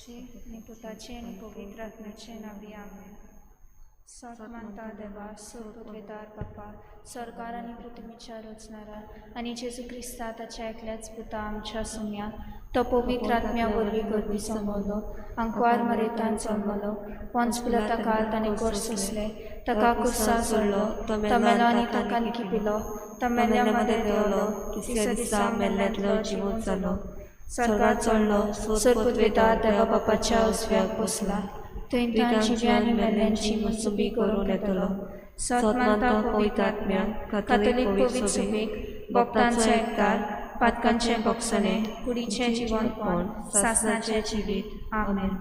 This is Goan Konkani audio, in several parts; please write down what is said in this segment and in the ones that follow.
आनी पुताचें आनी पवित्र आत्म्याचें नांवी आमेन. सत मानता देवा, सोबत बापा, सरकार आनी पृथ्वीच्या रचणारा आनी जेजू क्रिस्ता ताच्या एकल्याच पुता आमच्या सुम्या, तो पवित्र आत्म्या वरवीं गर्भी जमवलो, आंकवार मरेतान जल्मलो, पोंच पिलाता काल ताणें कोर सोंसले, ताका कुर्सा सोडलो, तो मेलो आनी ताका लिखिपिलो, तो मेल्ल्या मदें देंवलो, तिसऱ्या दिसा मेल्ल्यांतलो जिवंत जालो, स्वर्गार चडलो, सोरपुतवेदार देवा बापाच्या उजव्याक बसला, थंय ताण जिव्या आनी मेल्ल्यांची मसुबी करूंक येतलो. सत मानता पवित्र आत्म्याक, कातोलीक पवित्र सभेक, भक्तांचो एकतार, पातकांचें बोगसणें, कुडीचें जिवनपण, सासणाचें जिवीत. आमेन.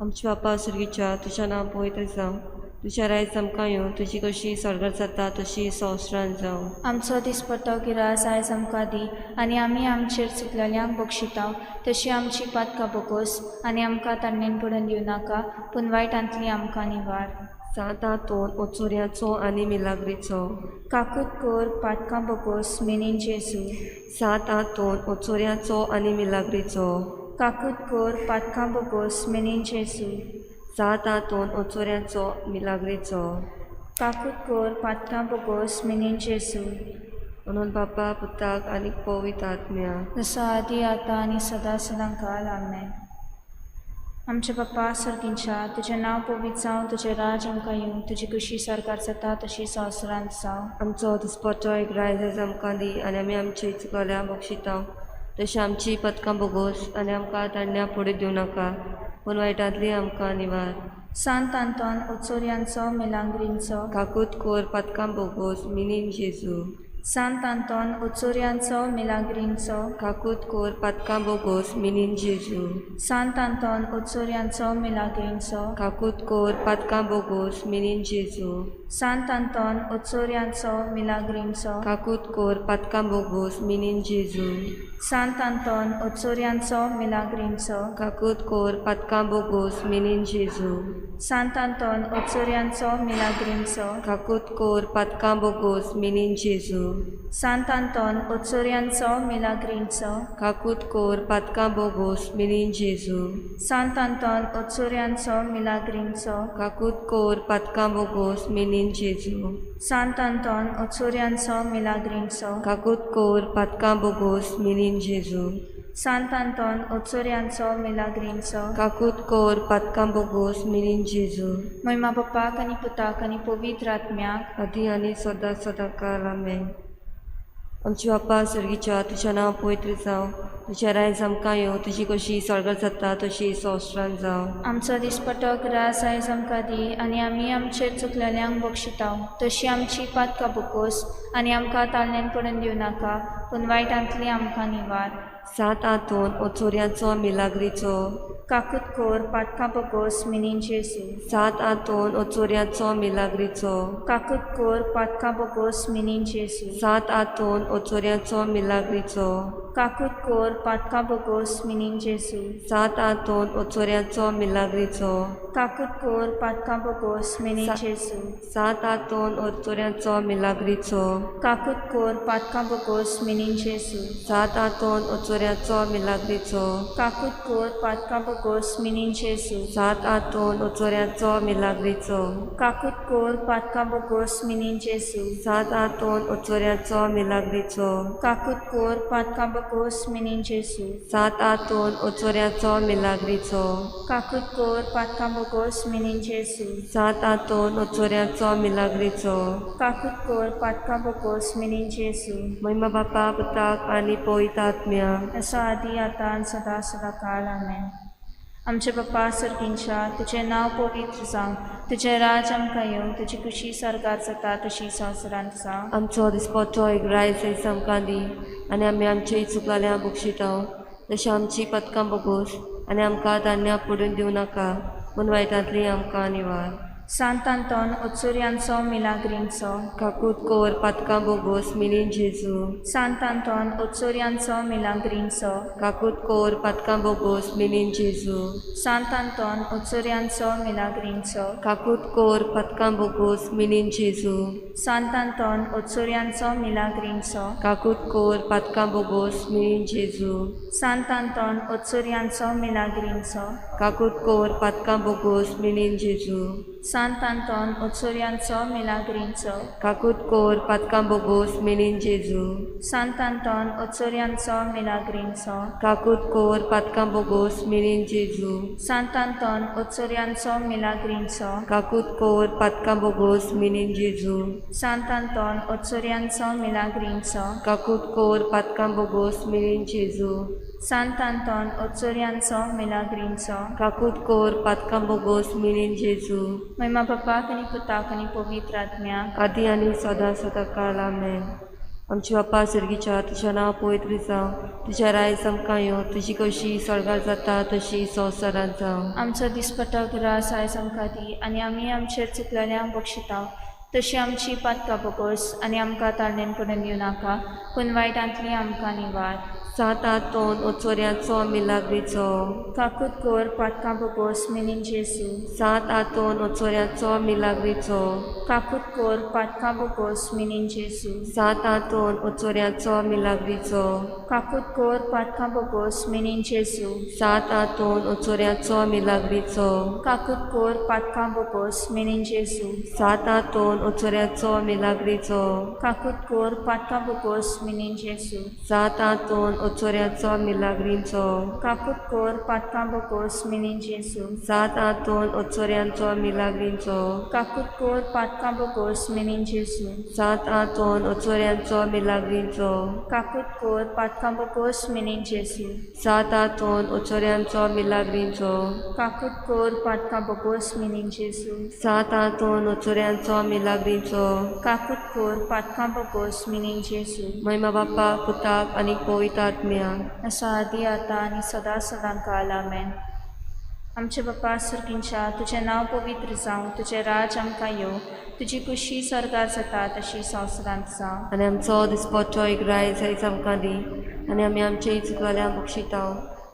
आमच्या बापा स्वर्गीच्या, तुज्या नांव पवित्र जावं, तुज्या रायज आमकां येवं, तुजी कशी स्वर्गार जाता तशी संवसारांत जावं. आमचो दिसपट्टो गिरास आयज आमकां दी आनी आमी आमचेर चुकलेल्यांक बक्षिता तशी आमची पातकां बोगोस आनी आमकां ताणेन पडून दिवं नाका, पूण वायटांतली आमकां निवार. सांत आंतोन ओचोऱ्याचो आनी मिलाग्रीचो. काकूत कर पातकां बोगोस मिनीन जेजू. सांत आंतोन ओचोऱ्याचो आनी मिलाग्रीचो. काकूत कर पातकां बोगोस मिनीन जेजू. सांत आंतोन ओचोऱ्याचो मिलाग्रीचो. काकूत कर पातकां बोगोस मिनीन जेजू. म्हणून बापा पुताक आनी पवित्र आत्म्या. जसो आदी आतां आनी सदां सदां काल. आमेन. आमच्या बाप्पा सर्गींच्या, तुजें नांव पवित्र जावं, तुजें राज आमकां येवं, तुजी खुशी सरकार जाता तशी संवसारांत जावं. आमचो दिसपट्टो एक रायज आमकां दी आनी आमी आमची चुकल्या बक्षिता तशी आमची पदकां बोगोस आनी आमकां तांड्या फुडें दिवं नाका, पूण वायटांतली आमकां निवार. सांत आंतोन ओचोऱ्यांचो मिलांग्रींचो. काकूत कोर पातकां बोगोस मिनीन जेजू. सांत आंतोन ओचोऱ्यांचो मिलाग्रींचो. काकूत कोर पातकां बोगोस मिनीन जेजू. सांत आंतोन ओचोऱ्यांचो मिलाग्रींचो. काकूत कोर पातकां बोगोस मिनीन जेजू. सांत आंतोन ओचोऱ्यांचो मिलाग्रींचो. काकूत कोर पातकां बोगोस मिनीन जेजू. सांत आंतोन ओचोऱ्यांचो मिलाग्रींचो. काकूत कोर पातकां बोगोस मिनीन जेजू. सांत आंतोन ओचोऱ्यांचो मिलाग्रींचो. काकूत कोर पातकां बोगोस मिनीन जेजू. सांत आंतोन ओचोऱ्यांचो मिलाग्रींचो. काकूत कोर पातकां बोगोस मिनीन जेजू. सांत आंतोन ओचोऱ्यांचो मिलाग्रींचो. काकूत कोर पातकां बोगोस मिनीन जेजू. सांत आंतोन ओचोऱ्यांचो मिलाग्रींचो. काकूत कोर पातकां बोगोस मिनीन जेजू. सांत आंतोन ओचोऱ्यांचो मिलाग्रींचो. काकूत कोर पातकां बोगोस मिनीन जेजू. महिमा बाप्पाक आनी पुताक आनी पवित्र आत्म्याक. आदी आनी सदां सदां काल. आमेन. आमच्या बाप्पा सर्गीच्या, तुज्या नांव पवित्र जावं, तुज्या रायज आमकां येवं, तुजी कशी स्वर्गार जाता तशी संवसारांत जावं. आमचो दिसपट्टो ग्रास आयज आमकां दी आनी आमी आमचेर चुकलेल्यांक बक्षिता तशी आमची पातकां बोगोस आनी आमकां ताळण्यान पडून दिवं नाका, पूण वायटांतली आमकां निवार. सांत आंतोन ओचोऱ्यांचो मिलाग्रीचो. काकूत कोर पातकां बोगोस मिनीन जेजू. सांत आंतोन ओचोऱ्यांचो मिलाग्रीचो. काकूत कोर पातकां बोगोस मिनीन जेजू. सांत आंतोन ओचोऱ्यांचो मिलाग्रीचो. काकूत कोर पातकां बोगोस मिनीन जेजू. सांत आंतोन ओचोऱ्यांचो मिलाग्रीचो. काकूत कोर पातकां बोगोस मिनीन जेजू. सांत आंतोन ओचोऱ्यांचो मिलाग्रीचो. काकूत कोर पातकां बोगोस मिनीन जेजू. सांत आंतोन ओचोऱ्यांचो मिलाग्रीचो. काकूत कोर पातकां बोगोस मिनीन जेजू. सांत आंतोन ओचोऱ्यांचो मिलाग्रीचो. काकूत कोर पातकां बोगोस मिनीन जेजू. सांत आंतोन ओचोऱ्यांचो मिलाग्रीचो. काकूत कोर पातकां बोगोस मिनीन जेजू. सांत आंतोन ओचोऱ्यांचो मिलाग्रीचो. काकूत कोर पातकां बोगोस मिनीन जेजू. सांत आंतोन ओचोऱ्यांचो मिलाग्रीचो. काकूत कोर पातकां बोगोस मिनीन जेजू. महिमा बापा पुताक आनी पवित्र आत्म्या. जसो आदी आतां आनी सदां सदां काल. आमेन. आमच्या बाप्पा सर्गींच्या, तुजें नांव पवित्र जावं, तुजें राज आमकां येवं, तुजी खुशी स्वर्गार जाता तशी संवसारांत जावं. आमचो दिसपट्टो एक रायज आयज आमकां दी आनी आमी आमची चुकलेल्या बक्षिता तशी आमची पदकां बोगोस आनी आमकां धान्या पडून दिवं नाका, पूण वायटांतली आमकां निवार. सांत आंतोन ओचोऱ्यांचो मिलाग्रींचो काकूत कोर पातकां बोगोस मिनीन जेजू सांत आंतोन ओचोऱ्यांचो मिलाग्रींचो काकूत कोर पातकां बोगोस मिनीन जेजू सांत आंतोन ओचोऱ्यांचो मिलाग्रींचो काकूत कोर पातकां बोगोस मिनीन जेजू सांत आंतोन ओचोऱ्यांचो मिलाग्रींचो काकूत कोर पातकां बोगोस मिनीन जेजू सांत आंतोन ओचोऱ्यांचो मिलाग्रींचो काकूत कोर पातकां बोगोस मिनीन जेजू सांत आंतोन ओचोऱ्यांचो मिलाग्रींचो काकूत कोर पातकां बोगोस मिनीन जेजू सांत आंतोन ओचोऱ्यांचो मिलाग्रींचो काकूत कोर पातकां बोगोस मिनीन जेजू सांत आंतोन ओचोऱ्यांचो मिलाग्रींचो काकूत कोर पातकां बोगोस मिनीन जेजू सांत आंतोन ओचोऱ्यांचो मिलाग्रींचो काकूत कोर पातकां बोगोस मिनीन जेजू सांत आंतोन ओचोऱ्यांचो मिलाग्रींचो काकूत कोर पातकां बोगोस मिनीन जेजू महिमा बापाक आनी पुताक आनी पवित्र आत्म्याक आदी आनी सदां सदां काल आमेन. आमच्या बापा सर्गीच्या तुज्या नांव पवित्र जावं, तुज्या रायज आमकां येवं, तुजी कशी स्वर्गार जाता तशी संवसारांत जावं. आमचो दिसपटो ग्रास आयज आमकां दी आनी आमी आमचेर चुकलेल्यांक बक्षिता तशी आमची पातकां बोगोस आनी आमकां ताळणेन पडून दिवं नाका पूण वायटांतली आमकां निवार. सात आंतोन ओचोऱ्यांचो मिलाग्रीचो काकूत कोर पातकां बोगोस मिनीन जेजू सात आंतोन ओचोऱ्यांचो मिलाग्रीचो काकूत कोर पातकां बोगोस मिनीन जेजू सात आंतोन ओचोऱ्यांचो मिलाग्रीचो काकूत कोर पातकां बोगोस मिनीन जेजू सात आंतोन ओचोऱ्यांचो मिलाग्रीचो काकूत कोर पातकां बोगोस मिनीन जेजू सात आंतोन ओचोऱ्यांचो मिलाग्रीचो काकूत कोर पातकां बोगोस मिनीन जेजू सात आंतोन ओचोऱ्यांचो मिलाग्रींचो काकूत कोर पातकां बोगोस मिनीन जेजू सात आंतोन ओचोऱ्यांचो मिलाग्रींचो काकूत कोर पातकां बोगोस मिनीन जेजू सात आंतोन ओचोऱ्यांचो मिलाग्रींचो काकूत कोर पातकां बोगोस मिनीन जेजू सात आंतोन ओचोऱ्यांचो मिलाग्रींचो काकूत कोर पातकां बोगोस मिनीन जेजू सात आंतोन ओचोऱ्यांचो मिलाग्रींचो काकूत कोर पातकां बोगोस मिनीन जेजू महिमा बाप्पा पुताक आनी पवित्र आत्म्याक असा आदी आतां आनी सदां सदां काल आमेन. आमचे बापा सर्गींच्या तुजें नांव पवित्र जावं, तुजें राज आमकां येवं, तुजी खुशी स्वर्गार जाता तशी संवसारांत जावं. आनी आमचो दिसपट्टो एक रायज आयज आमकां दी आनी आमी आमचे चुकलेल्यांक बक्षिता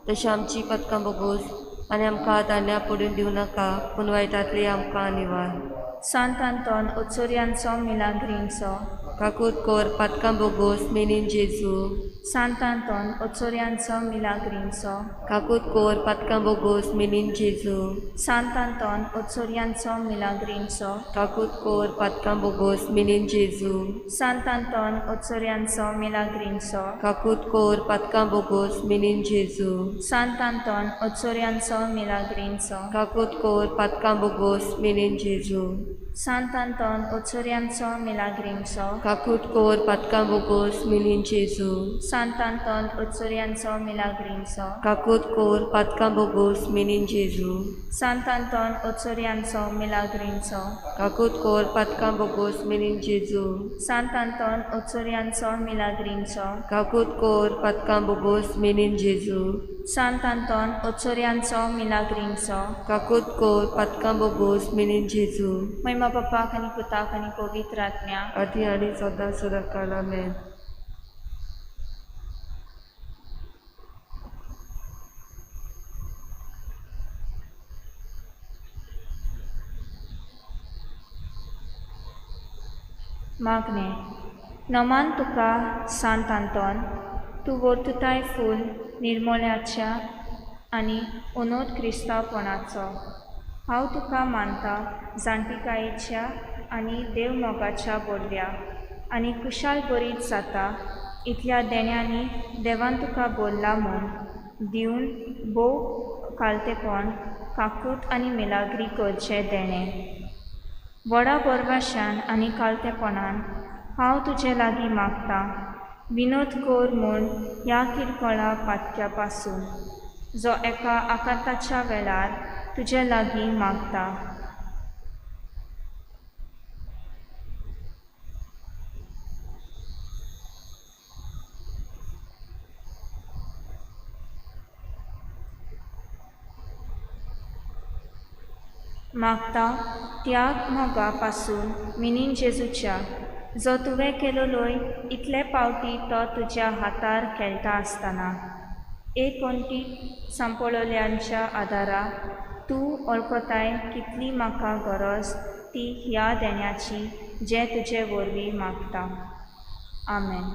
तशें आमची पदकां बोगोस आनी आमकां दांड्या पडून दिवं नाका पूण वायटांतली आमकां निवार. सांत आंतोन ओचोऱ्यांचो मिलाग्रींचो काकूत कोर पातकां बोगोस मिनीन जेजू सांत आंतोन ओचोऱ्यांचो मिलाग्रींचो काकूत कोर पातकां बोगोस मिनीन जेजू सांत आंतोन ओचोऱ्यांचो मिलाग्रींचो काकूत कोर पातकां बोगोस मिनीन जेजू सांत आंतोन ओचोऱ्यांचो मिलाग्रींचो काकूत कोर पातकां बोगोस मिनीन जेजू सांत आंतोन ओचोऱ्यांचो मिलाग्रींचो काकूत कोर पातकां बोगोस मिनीन जेजू सांत आंतोन ओचोऱ्यांचो मिलाग्रींचो काकूत कोर पातकां बोगोस मिनीन जेजू सांत आंतोन ओचोऱ्यांचो मिलाग्रींचो काकूत कोर पातकां बोगोस मिनीन जेजू सांत आंतोन ओचोऱ्यांचो मिलाग्रींचो काकूत कोर पातकां बोगोस मिनीन जेजू सांत आंतोन ओचोऱ्यांचो मिलाग्रींचो काकूत कोर पातकां बोगोस मिनीन जेजू सांत आंतोन ओचोऱ्यांचो मिलाग्रींचो काकूत कोर पातकां बोगोस मिनीन जेजू महिमा बापाक आनी पुताक आनी पवित्र आत्म्याक आदी आनी सदां सदां काल आमेन. मागणें. नमान तुका सांत आंतोन, तूं वर्तुताय फूल निर्मोल्याच्या आनी अनोद क्रिस्तांवपणाचो. हांव तुका मानता जाणटिकायेच्या आनी देवमोगाच्या बोडव्या आनी कुशाल बरीत जाता इतल्या देण्यांनी देवान तुका बोल्ला म्हूण दिवन भोव कालतेपण काकूत आनी मिलाग्री करचें देणें. व्हडा बरवाशान आनी कालतेपणान हांव तुजे लागीं मागतां विनोद कर म्हूण ह्या किरकोळा पातक्या पासून जो एका आकांताच्या वेळार तुजे लागीं मागता. मागता त्या मोगा पासून मिनीन जेजूच्या जो तुवें केलोलोय इतले पावटी तो तुज्या हातार खेळटा आसतना एक कोणती सांपळोल्यांच्या आदारा तूं वळखताय कितली म्हाका गरज ती ह्या देण्याची जें तुजे वरवीं मागता. आमेन.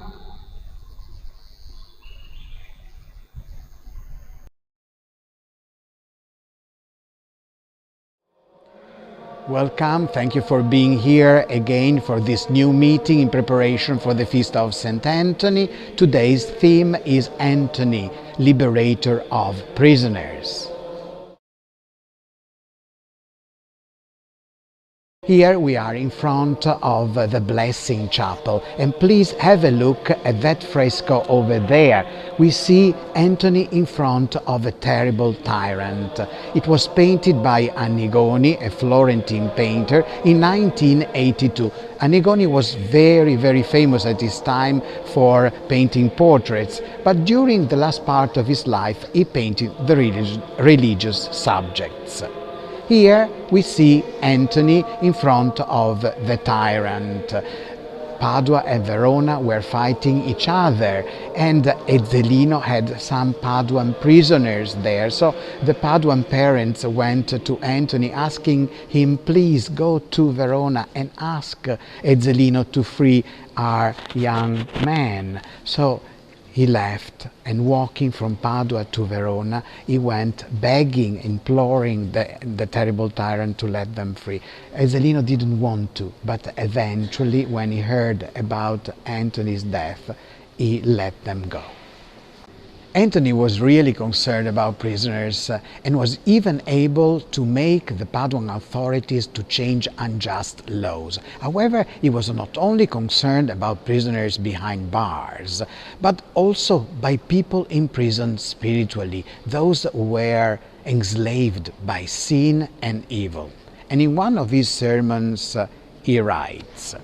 Welcome, thank you for being here again for this new meeting in preparation for the Feast of St. Anthony. Today's theme is Anthony, Liberator of Prisoners. Here we are in front of the Blessing Chapel, and please have a look at that fresco over there. We see Anthony in front of a terrible tyrant. It was painted by Annigoni, a Florentine painter, in 1982. Annigoni was very, very famous at his time for painting portraits, but during the last part of his life he painted the religious subjects. Here we see Anthony in front of the tyrant. Padua and Verona were fighting each other, and Ezzelino had some Paduan prisoners there. So the Paduan parents went to Anthony asking him, please go to Verona and ask Ezzelino to free our young man. So he left, and walking from Padua to Verona, he went begging, imploring the terrible tyrant to let them free. Ezzelino didn't want to, but eventually, when he heard about Anthony's death, he let them go. Anthony was really concerned about prisoners and was even able to make the Paduan authorities to change unjust laws. However, he was not only concerned about prisoners behind bars, but also by people imprisoned spiritually, those who were enslaved by sin and evil. And in one of his sermons, he writes,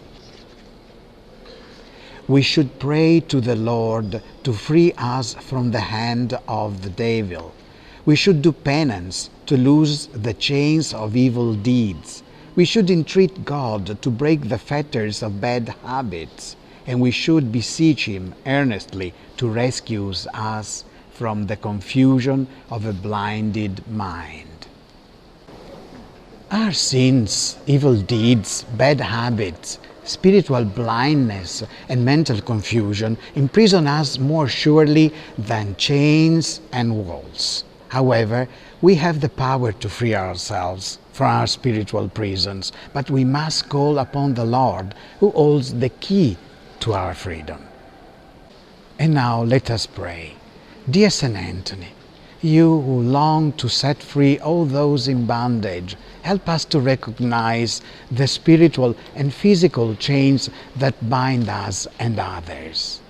"We should pray to the Lord to free us from the hand of the devil. We should do penance to loose the chains of evil deeds. We should entreat God to break the fetters of bad habits, and we should beseech Him earnestly to rescue us from the confusion of a blinded mind." Our sins, evil deeds, bad habits, spiritual blindness and mental confusion imprison us more surely than chains and walls. However, we have the power to free ourselves from our spiritual prisons, but we must call upon the Lord, who holds the key to our freedom. And now let us pray. Dear St. Anthony, you who long to set free all those in bondage, help us to recognize the spiritual and physical chains that bind us and others.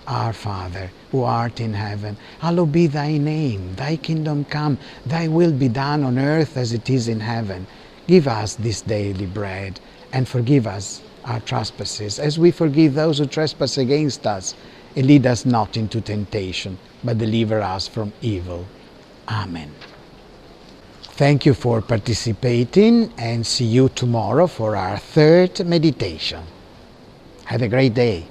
Our Father, who art in heaven, hallowed be thy name. Thy kingdom come, thy will be done on earth as it is in heaven. Give us this daily bread, and forgive us our trespasses, as we forgive those who trespass against us. And lead us not into temptation, but deliver us from evil. Amen. Thank you for participating, and see you tomorrow for our third meditation. Have a great day.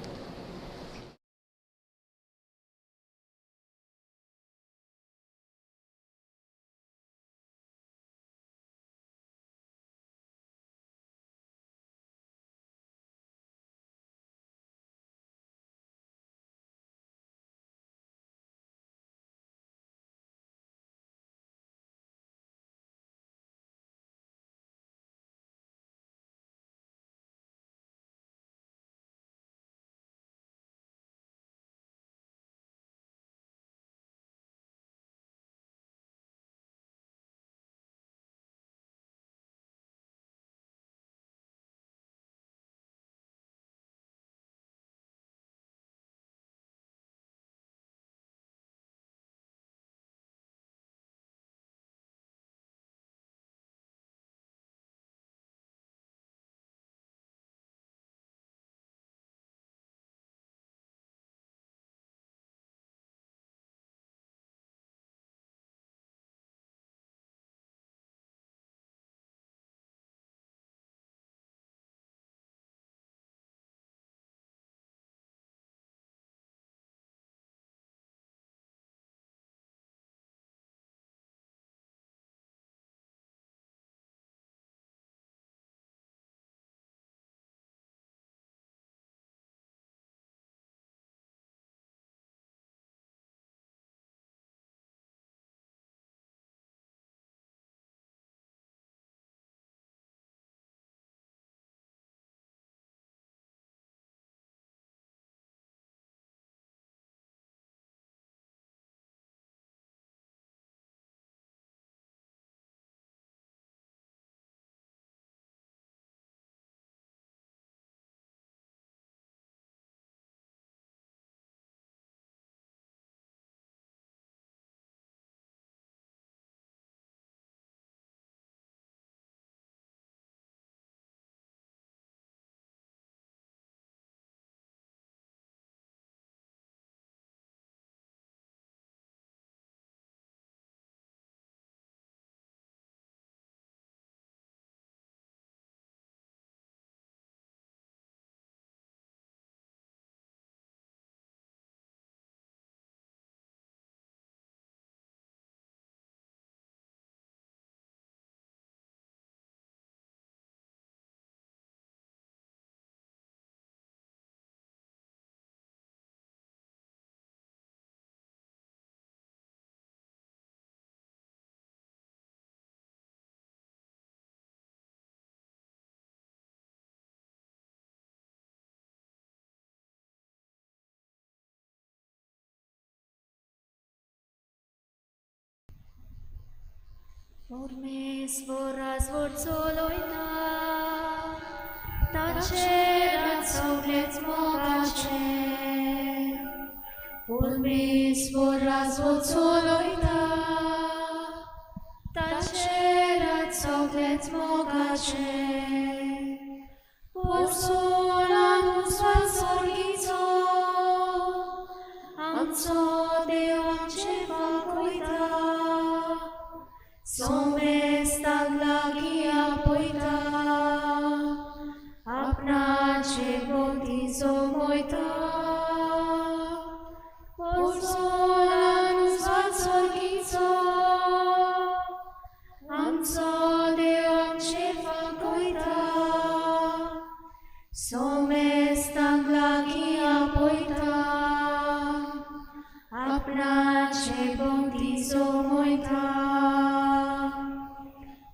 परमेश्वर राजवट चलयता, ताचेर सगळेंच मोगाचें. परमेश्वर राजवट चलयता, ताचेर सगळेंच मोगाचें. पोरसोलान उजवाड सर्गीचो, आमचो देव आमचें वागयता, सोमेस्ताक लागीं आपयता, आपणाचे भोंवती जमयता. पोरसोलान उजवाड सर्गीचो, आमचो देव आमचें वागयता, सोमेस्ताक लागीं आपयता, आपणाचे भोंवती जमयता.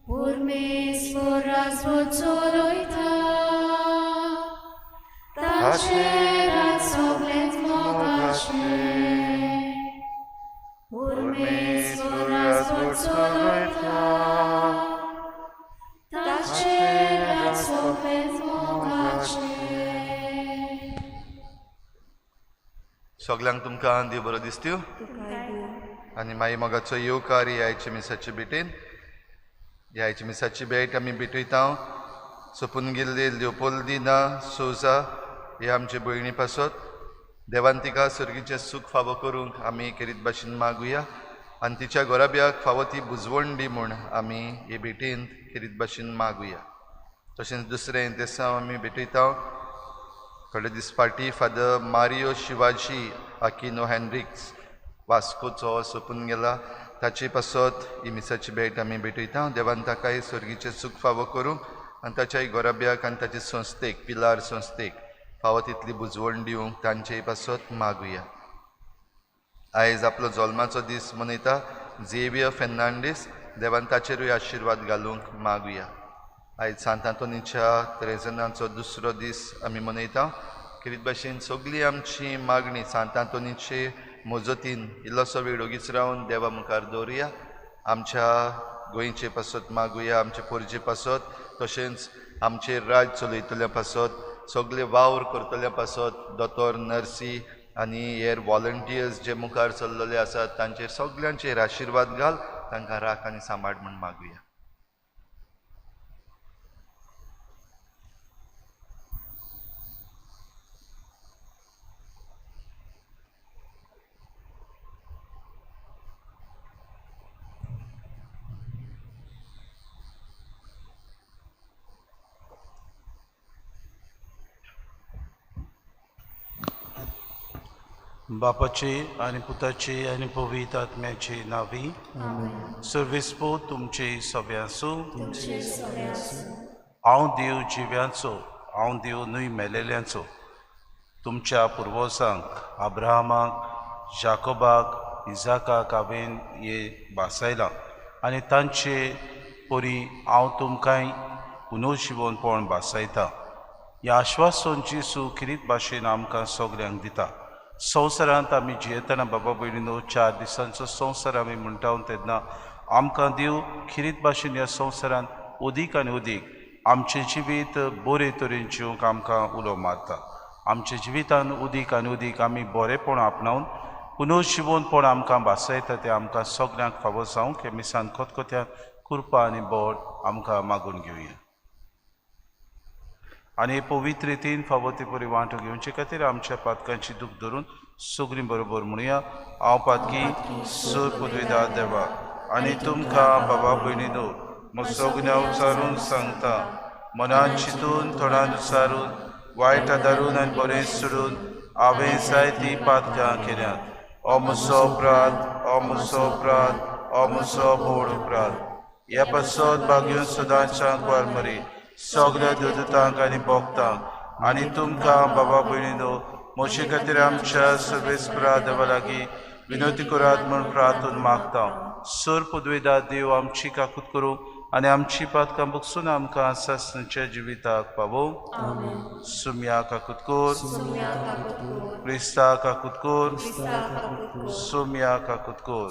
परमेश्वर राजवट चलयता, ताचेर सगळेंच मोगाचें. परमेश्वर राजवट चलयता, ताचेर सगळेंच मोगाचें. सगल्यांक तुमकां देव बरो दिसत्यो आनी मागीर मोगाचो येवकार ह्या आयच्या मिसाचे भेटेन. ह्या आयच्या मिसाची भेट आमी भेटयता सोपून गेल्ले लियोपोल्दिना सोजा हे आमचे भयणी पासत. देवान तिका सर्गीचें सूख फावो करूंक आमी खेरीत भाशेन मागुया आनी तिच्या घोराब्याक फावो ती बुजवण दी म्हूण आमी हे भेटेन खेरीत भाशेन मागुया. तशेंच दुसरें देसांव आमी भेटयता थोडे दीस फाटीं फादर मारियो शिवाजी आकिनो हेनरिक्स वास्कोचो सोपून गेला, ताचे पासत ही मिसाची भेट आमी भेटयता. देवान ताकाय सर्गीचें सूख फावो करूंक आनी ताच्याय घोराब्याक आनी ताचे संस्थेक पिलार संस्थेक फावो तितली बुजवण दिवंक तांचेय पासत मागुया. आयज आपलो जल्माचो दीस मनयता झेवियर फेर्नांडीस, देवान ताचेरूय आशिर्वाद घालूंक मागुया. आयज सांत आंतोनीच्या त्रेजनाचो दुसरो दीस आमी मनयता. खेरीत भाशेन सगळी आमची मागणी सांत आंतोनीचे मजतीन इल्लोसो वेळ ओगीच रावन देवा मुखार दवरुया. आमच्या गोंयचे पासत मागुया, आमचे पोरजे पासत, तशेंच आमचेर राज चलयतल्या पासत, सगळे वावर करतल्या पासत, दोतोर, नर्सी आनी हेर वॉलंटियर्स जे मुखार चल्लेले आसात तांचेर सगल्यांचेर आशिर्वाद घाल, तांकां राख आनी सांबाळ म्हूण मागुया. बापाचे आनी पुताचे आनी पवित्र आत्म्याचे नांवी. सर्वेस्पो तुमचे सगळे आसूं. हांव देव जिव्यांचो, हांव देव न्हय मेलेल्यांचो. तुमच्या पुर्वजांक अब्राहमाक, जाकोबाक, इजाकाक हांवें हें भासायलां आनी तांचे परी हांव तुमकांय पुनर्जिवनपण भासायता. ह्या आश्वासन जेजू खेरीत भाशेन आमकां सगल्यांक दिता. संवसारांत आमी जियेतना बाबा भयणीनो 4 दिसांचो संवसार आमी म्हणटा तेन्ना आमकां देव खेरीत भाशेन ह्या संवसारांत अदीक आनी अदीक आमचें जिवीत बरे तरेन जिवंक आमकां उलो मारता. आमच्या जिवितान अदीक आनी अदीक आमी बरेपण आपणावन पुनर्जिवनपण आमकां भासायता तें आमकां सगल्यांक फावो जावंक हे मिसान खतखत्यान कृपा आनी बळ आमकां मागून घेवया. आनी पवित्र रितीन फावो ती परी वांटो घेवचे खातीर आमच्या पातकांची दूख धरून सगळीं बरोबर म्हणुया. हांव पातकी सर पदवीदार देवा आनी तुमकां बाबा भयणीनो म्हजो गुन्यांव उचारून सांगता, मनान चिंतून थोडान उचारून वायट आदारून आनी बरें सोडून हांवें जायतीं पातकां केल्यात. हो म्हजो अपराध, हो म्हजो अपराध, हो म्हजो व्हड अपराध. ह्या पासत भाग्यून सदांच्या कुवार मरी सगळ्या देवदूतांक आनी भक्तांक आनी तुमकां बाबा भयणीनो म्हजे खातीर आमच्या सर्वेस्परा देवा लागीं विनवती करात म्हूण प्रार्थून मागता. सर पदवेदार देव आमची काकूत करूं आनी आमची पातकां बगसून आमकां सासणाच्या जिविताक पावोवं. सुम्या काकूत कर, क्रिस्ता काकूत कर, सुम्या काकूत कर.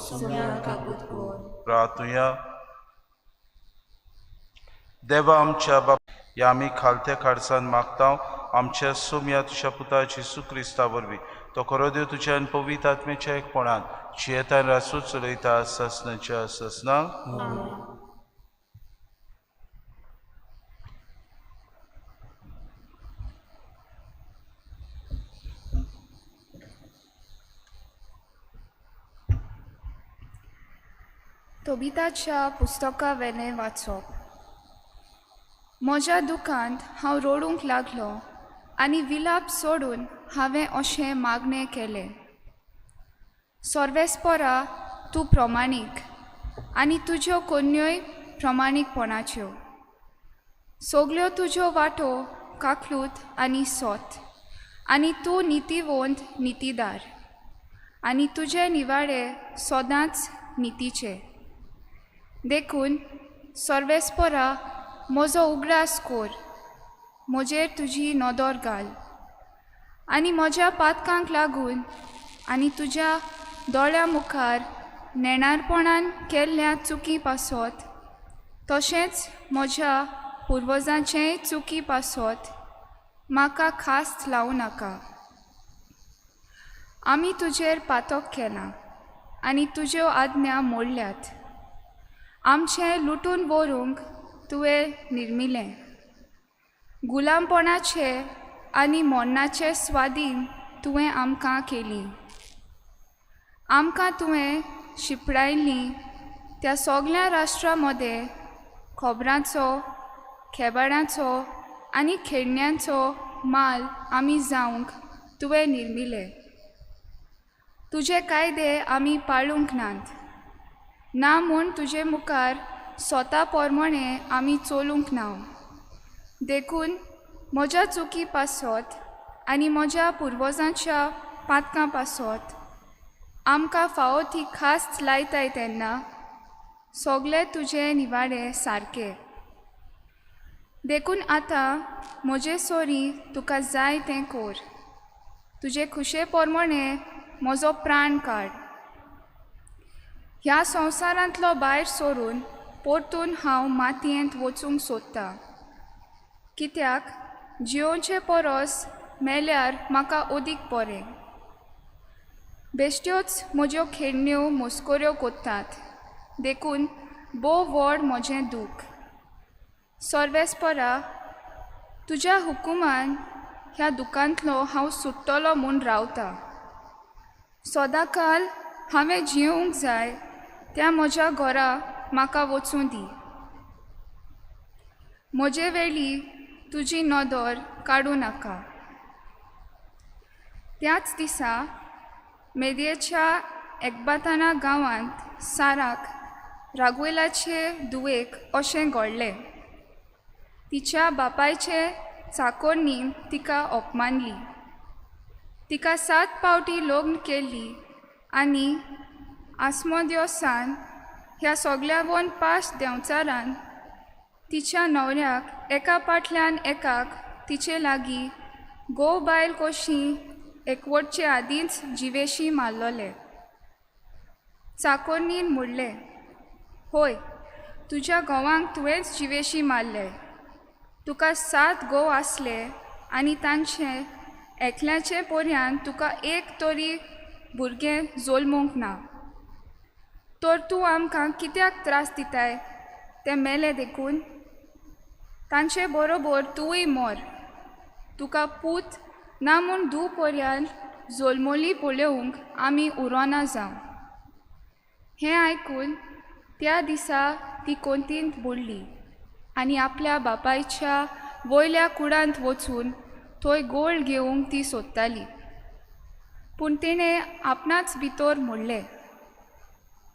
प्रार्थुया. देवा आमच्या बाप ह्या आमी खालत्या खाडसान मागता आमच्या सोम्या तुज्या पुता जेसू क्रिस्ता वरवीं तो खरो देव तुज्या आनी पवित्र आत्म्याच्या एकपणान जियेतान रासू चलयता ससनाच्या ससना. तोबिताच्या पुस्तका वेलें वाचप. म्हज्या दुकांत हांव रडूंक लागलो आनी विलाप सोडून हांवें अशें मागणें केलें. सर्वेस्परा तूं प्रमाणीक आनी तुज्यो कोन्योय प्रमाणीकपणाच्यो. सगल्यो तुज्यो वाटो काकलूत आनी सोत आनी तूं नितीवंत नितीदार आनी तुजे निवाडे सदांच नितीचे. देखून सर्वेस्परा म्हजो उगडास कोर, म्हजेर तुजी नदर घाल आनी म्हज्या पातकांक लागून आनी तुज्या दोळ्या मुखार नेणारपणान केल्ल्या चुकी पासत तशेंच म्हज्या पुर्वजांचेय चुकी पासत म्हाका खास लावं नाका. आमी तुजेर पातक केलां आनी तुज्यो आज्ञा मोडल्यात. आमचें लुटून व्हरूंक तुवें निर्मिलें. गुलामपणाचे आनी मरणाचे स्वादीन तुवें आमकां केली. आमकां तुवें शिपडायली त्या सगळ्या राष्ट्रां मदें खोबरांचो, खेबाडांचो आनी खेळण्यांचो माल आमी जावंक तुवें निर्मिले. तुजे कायदे आमी पाळूंक नात, ना म्हूण तुजे मुखार स्वता प्रमाणे आमी चलूंक ना. देखून म्हज्या चुकी पासत आनी म्हज्या पुर्वजांच्या पातकां पासत आमकां फावो ती खास लायताय तेन्ना सगळे तुजे निवाडे सारके. देखून आतां म्हजे सोरी तुका जाय तें कोर, तुजे खुशे प्रमाणे म्हजो प्राण काड. ह्या संवसारांतलो भायर सरून परतून हांव मातयेंत वचूंक सोदतां, कित्याक जियोवचे परस मेल्यार म्हाका अदीक बरें. बेश्ट्योच म्हज्यो खेळण्यो मस्कऱ्यो कोत्तात, देखून भोव व्हड म्हजें दूख. सर्वेस्परा तुज्या हुकुमान ह्या दुकांतलो हांव सुट्टलो म्हूण रावतां. सदांकाल हांवें जियोवंक जाय त्या म्हज्या घरा म्हाका वचूं दी. म्हजे वेळी तुजी नदर काडूं नाका. त्याच दिसा मेदयेच्या एकबाताना गांवांत साराक रागवेलाचे धुवेक अशें घडलें. तिच्या बापायचे चाकोरनीन तिका अपमानली. तिका 7 पावटी लग्न केल्ली आनी आस्मोद्योसान ह्या सगळ्यावन पास देंवचारान तिच्या न्हवऱ्याक एका पाटल्यान एकाक तिचे लागीं घोव बायल कशी एकवटचे आदींच जिवेशी मारलोले. चाकोरनीन म्हणलें, होय, तुज्या घोवांक तुवेंच जिवेशी मारले. तुका 7 घोव आसले आनी तांचे एकल्याचे पर्यान तुका एक तरी भुरगें जल्मूंक ना. तर तूं आमकां कित्याक त्रास दिताय ते मेले देखून? तांचे बरोबर तुवूय मोर. तुका पूत ना म्हूण धूव पर्यान जल्मोली पळोवंक आमी उरोना जावं. हें आयकून त्या दिसा ती कोंतींत बुडली आनी आपल्या बापायच्या वयल्या कुडांत वचून थंय गोळ घेवंक ती सोदताली. पूण तिणें आपणाच भितर म्हणलें,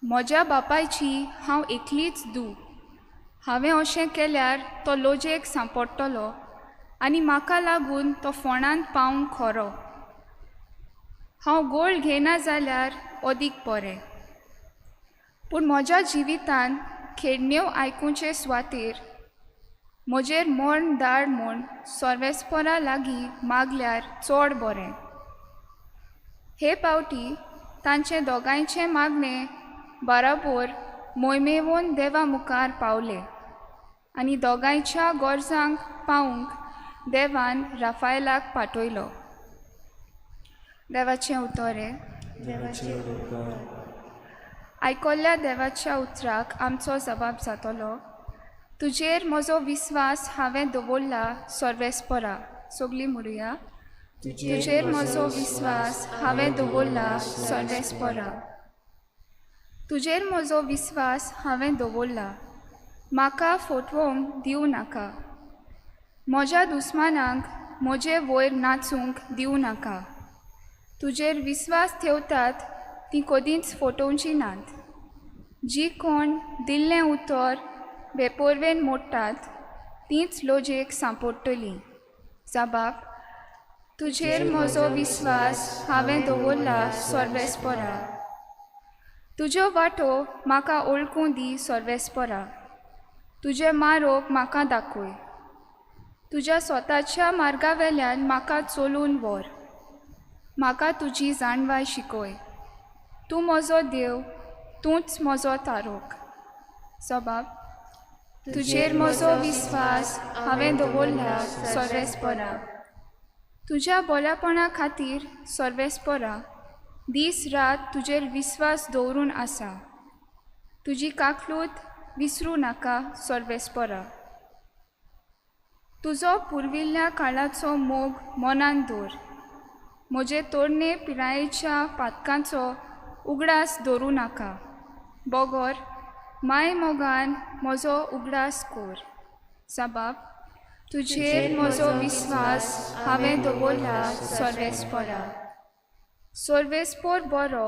म्हज्या बापायची हांव एकलीच धूव. हांवें अशें केल्यार तो लोजेक सांपडटलो आनी म्हाका लागून तो फोंडांत पावंक खरो. हांव गोळ घेयना जाल्यार अदीक बरें. पूण म्हज्या जिवितांत खेळण्यो आयकुचे सुवातेर म्हजेर मर्ण धाड म्हूण सर्वेस्परा लागीं मागल्यार चड बरें. हे पावटी तांचें दोगांयचें मागणें बराबर मोयमेवन देवा मुखार पावलें. आनी दोगांयच्या गरजांक पावूंक देवान राफायलाक पाठयलो. देवाचें उतर हें. आयकल्ल्या देवाच्या उतराक आमचो जबाब जातलो. तुजेर म्हजो विस्वास हांवें दवरला सर्वेस्परा. सगळीं म्हणुया, तुजेर म्हजो विस्वास हांवें दवरला सर्वेस्परा. तुजेर म्हजो विस्वास हांवें दवरला, म्हाका फटवंक दिवं नाका. म्हज्या दुस्मानांक म्हजे वयर नाचूंक दिवं नाका. तुजेर विस्वास ठेवतात ती कदींच फटोवची नात. जी कोण दिल्लें उतर बेपोरवेन मोडटात तींच लोजेक सांपडटलीं. जबाब, तुजेर म्हजो विस्वास हांवें दवरला सर्वेस्परा. तुज्यो वाटो म्हाका वळखूं दी सर्वेस्परा. तुजें मारोग म्हाका दाखय. तुज्या स्वताच्या मार्गा वेल्यान म्हाका चलून व्हर. म्हाका तुजी जाणवाय शिकय. तूं म्हजो देव, तूंच म्हजो तारोक. जबाब, तुजेर म्हजो विस्वास हांवें दवरला सर्वेस्परा. तुज्या बोल्यापणा खातीर सर्वेस्परा दीस रात तुजेर विस्वास दवरून आसा. तुजी काकलूत विसरूं नाका सर्वेस्परा. तुजो पुर्विल्ल्या काळाचो मोग मनान दवर. म्हजे तरणे पिरायेच्या पातकांचो उगडास दवरूं नाका. बगर माय मोगान म्हजो उगडास कोर. जबाब, तुजेर म्हजो विस्वास हांवें दवरला सर्वेस्परा. सर्वेस्पोर बरो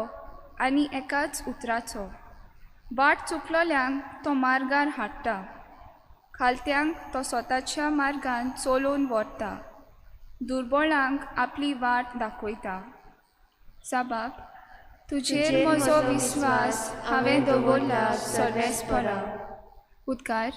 आनी एकाच उतराचो. वाट चुकलोल्यांक तो मार्गार हाडटा. खालत्यांक तो स्वताच्या मार्गान चलोवन व्हरता. दुर्बळांक आपली वाट दाखयता. जबाब, तुजेर म्हजो विस्वास हांवें दवरला सर्वेस्परा. उद्गार.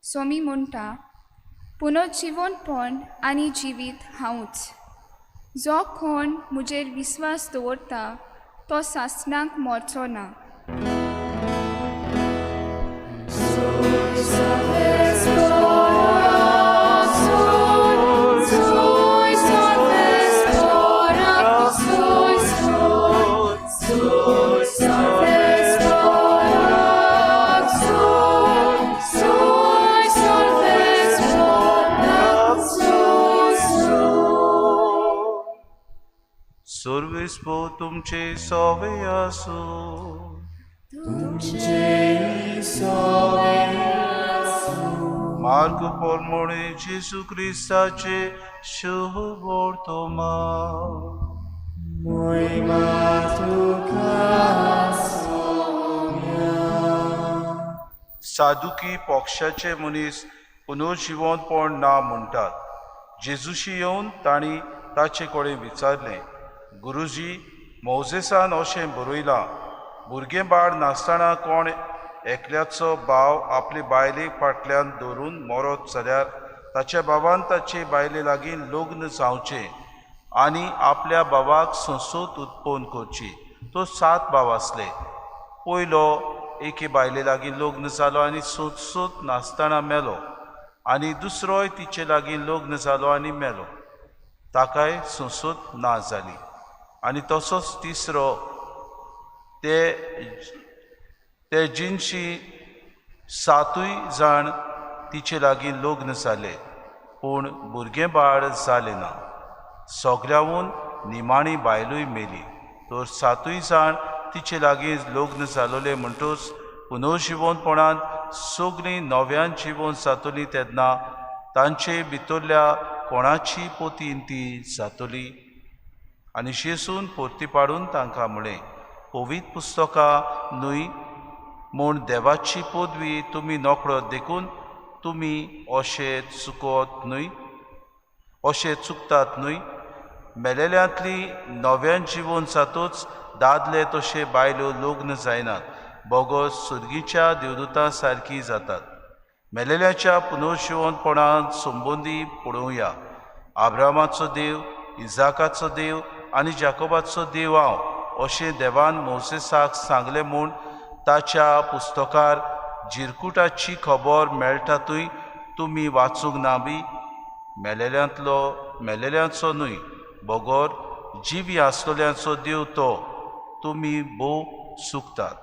सोमी म्हणटा, पुनर्जिवनपण आनी जिवीत हांवूच. जो कोण म्हजेर विस्वास दवरता तो सासणाक मरचो ना. सर्वेस्पो तुमचे सोवे आसूं. तुमचे सोवे आसूं. मार्ग प्रमाणे जेजू क्रिस्ताचे शुभ वर्तमान. महिमा तुका सोम्या. सादुकी पक्षाचे मनीस पुनर्जिवनपण ना म्हणटात. जेजूशी येवन तांणी ताचे कडेन विचारलें, गुरुजी, मोजेसान अशें बरयलां, भुरगें बाळ नासतना कोण एकल्याचो भाव आपले बायलेक फाटल्यान धरून मरत जाल्यार ताच्या बाबान ताचे बायले लागीं लग्न जावचें आनी आपल्या बाबाक संसद उत्पन्न करची. तो 7 भाव आसले. पयलो एके बायले लागीं लग्न जालो आनी संसद नासतना मेलो, आनी दुसरोय तिचे लागीं लग्न जालो आनी मेलो, ताकाय संसद ना जाली. आनी तसोच तिसरो ते जिनशी 7 जाण तिचे लागीं लग्न जाले, पूण भुरगें बाळ जालें ना. सगळ्याहून निमाणी बायलूय मेली. तर 7 जाण तिचे लागीं लग्न जालोले म्हणटूच पुनर्जिवनपणांत सगळीं नव्यान जिवन जातली तेन्ना तांचे भितरल्या कोणाची पोतीन ती जातली. आनी जेजून परती पाडून तांकां म्हळें, पवित्र पुस्तकां न्हय म्हूण देवाची पदवी तुमी नकळत देखून तुमी अशें चुकत न्हय, अशें चुकतात न्हय. मेलेल्यांतली नव्यान जिवन जातूच दादले तशे बायलो लग्न जायनात, बगर सुर्गीच्या देवदूतां सारकी जातात. मेलेल्याच्या पुनर्जिवनपणान संबंदी पळोवया. आब्रामाचो देव, इजाकाचो देव आनी जाकोबाचो देव हांव अशें देवान मोसेसाक सांगलें म्हूण ताच्या पुस्तकार जिरकुटाची खबर मेळटा थंय तुमी वाचूंक ना बी? मेलेल्यांतलो मेलेल्यांचो न्हय बगर जिवी आसलेल्यांचो देव तो. तुमी भोव चुकतात.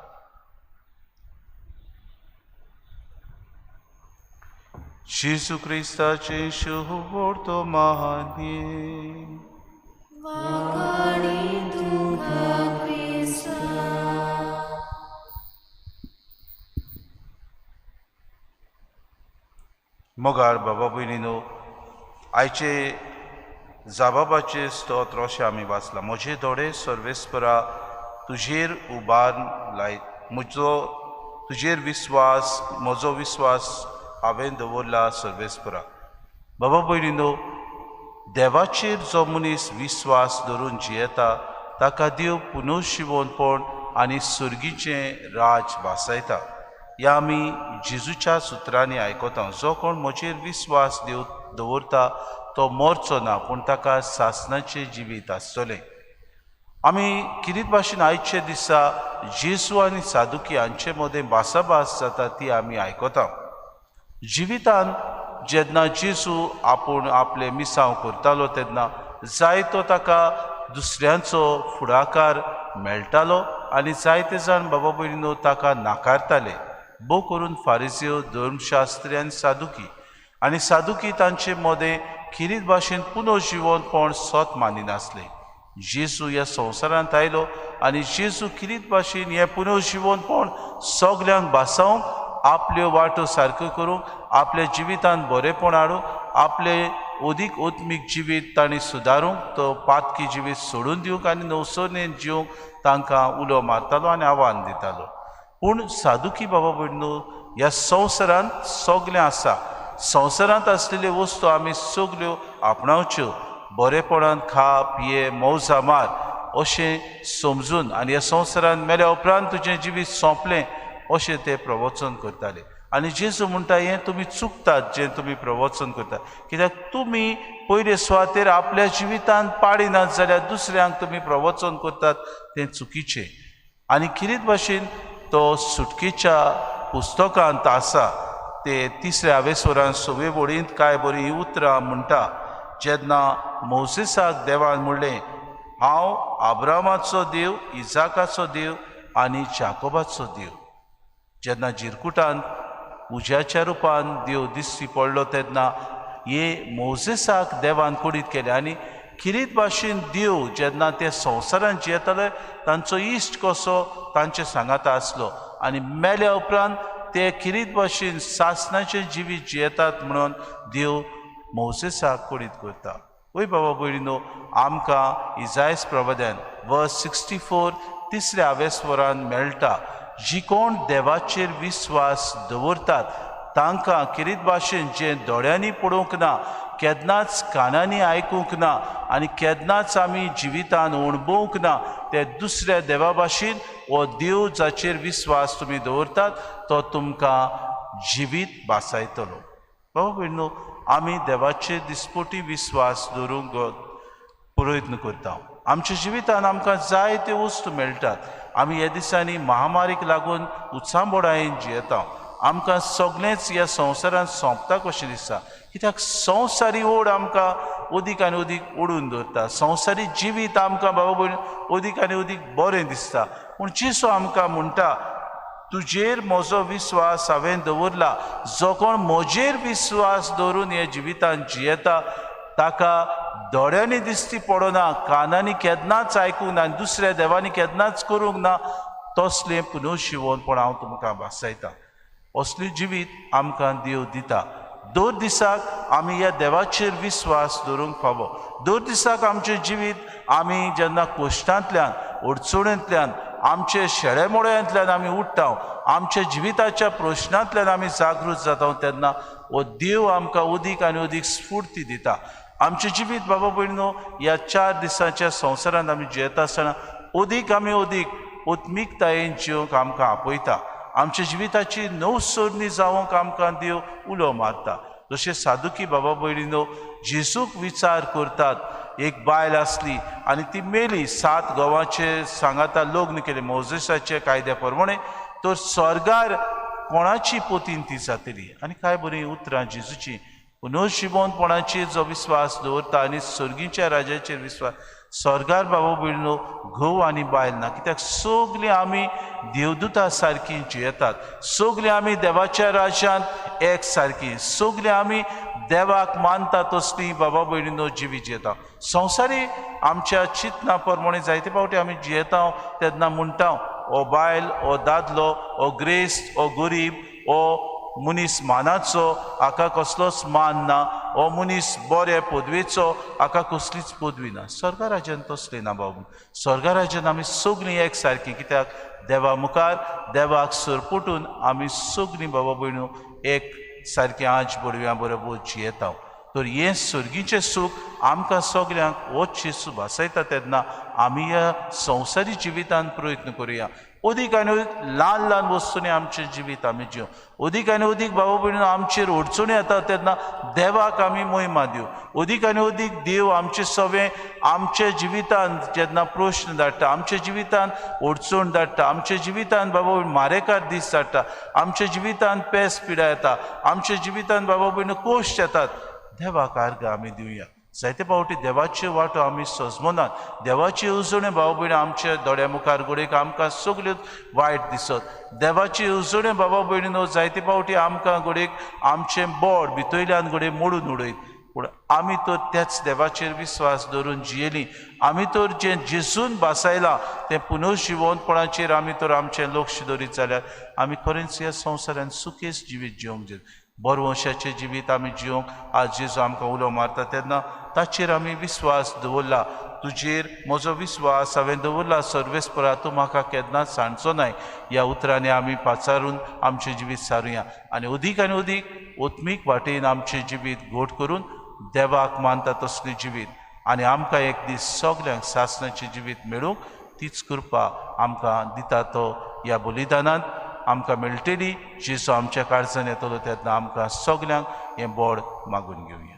जेजू क्रिस्ताचें शुभोर्तो महाने. मोगाळ बाबा भयणीनो, आयचे जाबाबाचे स्तोत्र अशें आमी वाचलां. म्हजे दोळे सर्वेस्परा तुजेर उबार लाय, म्हजो तुजेर विस्वास, म्हजो विस्वास हांवें दवरला सर्वेस्परा. बाबा भयणीनो, देवाचेर जो मनीस विस्वास धरून जियेता ताका देव पुनर्जिवनपण आनी सुर्गीचें राज भासायता. ह्या आमी जेजूच्या सुत्रांनी आयकता. जो कोण म्हजेर विस्वास दवरता तो मरचो ना, पूण ताका सासणाचें जिवीत आसतलें. आमी किरीत भाशेन आयचे दिसा जेजू आनी सादुकी हांचे मदें भासाभास जाता ती आमी आयकता. जिवितान जेन्ना जेजू आपूण आपलें मिसांव करतालो तेन्ना जायतो ताका दुसऱ्यांचो फुडाकार मेळटालो आनी जायते जाण बाबा भयणीनो ताका नाकारताले. भोव करून फारिजेव, धर्मशास्त्री आनी सादुकी. आनी सादुकी तांचे मदें खिरीत भाशेन पुनर्जिवनपण सत मानिनासलें. जेजू ह्या संवसारांत आयलो आनी जेजू खिरीत भाशेन हें पुनर्जिवनपण सगल्यांक भासावंक, आपल्यो वाटो सारक्यो करूंक, आपल्या जिवितांत बरेपण हाडूंक, आपलें अदीक आत्मीक जिवीत तांणी सुदारूंक, तो पातकी जिवीत सोडून दिवंक आनी नवसरणेन जिवंक तांकां उलो मारतालो आनी आव्हान दितालो. पूण सादुकी बाबा भयणीनो, ह्या संवसारांत सगलें आसा. संवसारांत आसलेल्यो वस्तू आमी सगल्यो आपणावच्यो. बरेपणान खा, पिये, मौजा मार अशें समजून आनी ह्या संवसारांत मेल्या उपरांत तुजें जिवीत सोंपलें अशें ते प्रवचन करताले. आनी जेजू म्हणटा हें तुमी चुकतात जें तुमी प्रवचन करतात, कित्याक तुमी पयले सुवातेर आपल्या जिवितांत पाडिनात जाल्यार दुसऱ्यांक तुमी प्रवचन करतात तें चुकीचें. आनी खिरीत भाशेन तो सुटकेच्या पुस्तकांत आसा ते तिसऱ्या आवेस्वरान सवे वळींत कांय बरीं उतरां म्हणटा. जेन्ना मोसेसाक देवान म्हणलें, हांव आब्रामाचो देव, इजाकाचो देव आनी जाकोबाचो देव. जेन्ना जिरकुटान उज्याच्या रुपान देव दिश्टी पडलो तेन्ना हे मोजेसाक देवान कुडीत केले. आनी खिरीत भाशेन देव जेन्ना ते संवसारांत जियेताले तांचो इश्ट कसो तांचे सांगाता आसलो आनी मेल्या उपरांत ते खिरीत भाशेन सासणाचें जिवीत जियेतात म्हणून देव मोजेसाक कुडीत करता. वय बाबा भयणीनो, आमकां इजायस प्रवाद्यान वर्स 64 तिसऱ्या आवेस्वरान मेळटा. जी कोण देवाचेर विस्वास दवरतात तांकां किरीत भाशेन जें दोळ्यांनी पळोवंक ना, केन्नाच कानांनी आयकूंक ना आनी केन्नाच आमी जिवितान अणभवूंक ना ते दुसऱ्या देवा भाशेन हो देव जाचेर विस्वास तुमी दवरतात तो तुमकां जिवीत भासायतलो. बाबा भयणीनो, आमी देवाचेर दिसपोटी विस्वास दवरूंक प्रयत्न करता. आमच्या जिवितान आमकां जायत्यो वस्तू मेळटात. आमी ह्या दिसांनी महामारीक लागून उत्सांबोडायेन जियेता. आमकां सगळेंच ह्या संवसारांत सोंपता कशें दिसता, कित्याक संवसारी ओड आमकां अदीक आनी अदीक ओडून दवरता. संवसारी जिवीत आमकां बाबा भयण अदीक आनी अदीक बरें दिसता. पूण जेजू आमकां म्हणटा, तुजेर म्हजो विस्वास हांवें दवरला, जो कोण म्हजेर विस्वास दवरून हे जिवितान जियेता ताका दोळ्यांनी दिश्टी पडना, कानांनी केन्नाच आयकूंक ना आनी दुसऱ्या देवांनी केन्नाच करूंक ना तसलें पुनर्जिवनपण हांव तुमकां भासायता. असलें जिवीत आमकां देव दिता. दर दिसाक आमी ह्या देवाचेर विस्वास दवरूंक फावो. दर दिसाक आमचें जिवीत आमी जेन्ना कश्टांतल्यान, अडचणींतल्यान, आमचे शेळेमोळ्यांतल्यान आमी उठ्ठा, आमच्या जिविताच्या प्रश्नांतल्यान आमी जागृत जाता तेन्ना हो देव आमकां अदीक आनी अदीक स्फूर्ती दिता. आमचें जिवीत बाबा भयणीनो ह्या 4 दिसांच्या संवसारांत आमी जियेता आसतना अदीक आमी अदीक उत्मीकतायेन जिवंक आमकां आपयता. आमच्या जिविताची नवसोरणी जावंक आमकां देव उलो मारता. जशें सादुकी बाबा भयणीनो जेजूक विचार करतात. एक बायल आसली आनी ती मेली, 7 घोवाचे सांगाता लग्न केलें मोजेसाच्या कायद्या प्रमाणे, तर स्वर्गार कोणाची पोतीन ती जातली. आनी काय बरीं उतरां जेजूची, पुनर्जिवंतपणाचेर जो विस्वास दवरता आनी सर्गीच्या राजाचेर विस्वास, स्वर्गार बाबा भयणीनो घोव आनी बायल ना, कित्याक सगळीं आमी देवदूता सारकी जियेतात, सगळीं आमी देवाच्या राज्यांत एक सारकी, सगळीं आमी देवाक मानता तसली बाबा भयणीनो जिवीत जियेता. संवसारी आमच्या चिंतना प्रमाणे जायते फावटी आमी जियेता तेन्ना म्हणटा ओ बायल, ओ दादलो, ओ ग्रेस्त, ओ गरीब, ओ मनीस मानाचो हाका कसलोच मान ना, ओ मनीस बरे पदवेचो हाका कसलीच पदवी ना. स्वर्गा राज्यान तसलें ना बाबू. स्वर्गा राज्यान आमी सगळीं एक सारकी, कित्याक देवा मुखार देवाक सरपटून आमी सगळीं बाबा भयणू एक सारकी आज बडव्यां बरोबर जियेता. तर हें सर्गीचें सूख आमकां सगळ्यांक होच जेजू भासयता. तेन्ना आमी ह्या संवसारी जिवितांत प्रयत्न करुया, अदीक आनी अदीक ल्हान ल्हान वस्तूंनी आमचें जिवीत आमी जिवं. अदीक आनी अदीक बाबा भयणीनो आमचेर अडचणी येता तेन्ना देवाक आमी मोहिमा दिवं. अदीक आनी अदीक देव आमचे सवें आमच्या जिवितांत जेन्ना प्रश्न धाडटा, आमच्या जिवितांत अडचण धाडटा, आमच्या जिवितांत बाबा मारेकार दीस धाडटा, आमच्या जिवितांत पेस पिडा येता, आमच्या जिवितांत बाबा भयणीनो कोश्ट येतात, देवाक आर्गां आमी दिवया. जायते फावटी देवाच्यो वाटो आमी सजमनात, देवाची येवजणे भाव भयणी आमच्या दोळ्या मुखार घडयेक आमकां सगल्यो वायट दिसत. देवाची येवजणे बाबा भयणीनो जायते फावटी आमकां घडयेक आमचें बोड भितरल्यान घडये मोडून उडयत, पूण आमी तर त्याच देवाचेर विस्वास दवरून जियेली, आमी तर जें जेजून भासायलां तें पुनर्जिवंतपणाचेर आमी तर आमचें लक्ष दवरीत जाल्यार आमी खरेंच ह्या संवसारान सुखेस जिवीत जिवंक जाय. बरवंशाचें जिवीत आमी जिवंक आज जेजू आमकां उलो मारता तेन्ना ताचेर आमी विस्वास दवरला. तुजेर म्हजो विस्वास हांवें दवरला सर्वेस्परा, तूं म्हाका केन्नाच सांडचो नाय. ह्या उतरांनी आमी पाचारून आमचें जिवीत सारुया आनी अदीक आनी अदीक ओत्मीक वाटेन आमचें जिवीत घोट करून देवाक मानता तसलें जिवीत आनी आमकां एक दीस सगल्यांक सासणाचें जिवीत मेळूंक तीच कृपा आमकां दिता तो ह्या बलिदानांत आमकां मेळटली. जेजू आमच्या काळजान येतलो तेन्ना आमकां सगल्यांक हें बोड मागून घेवया.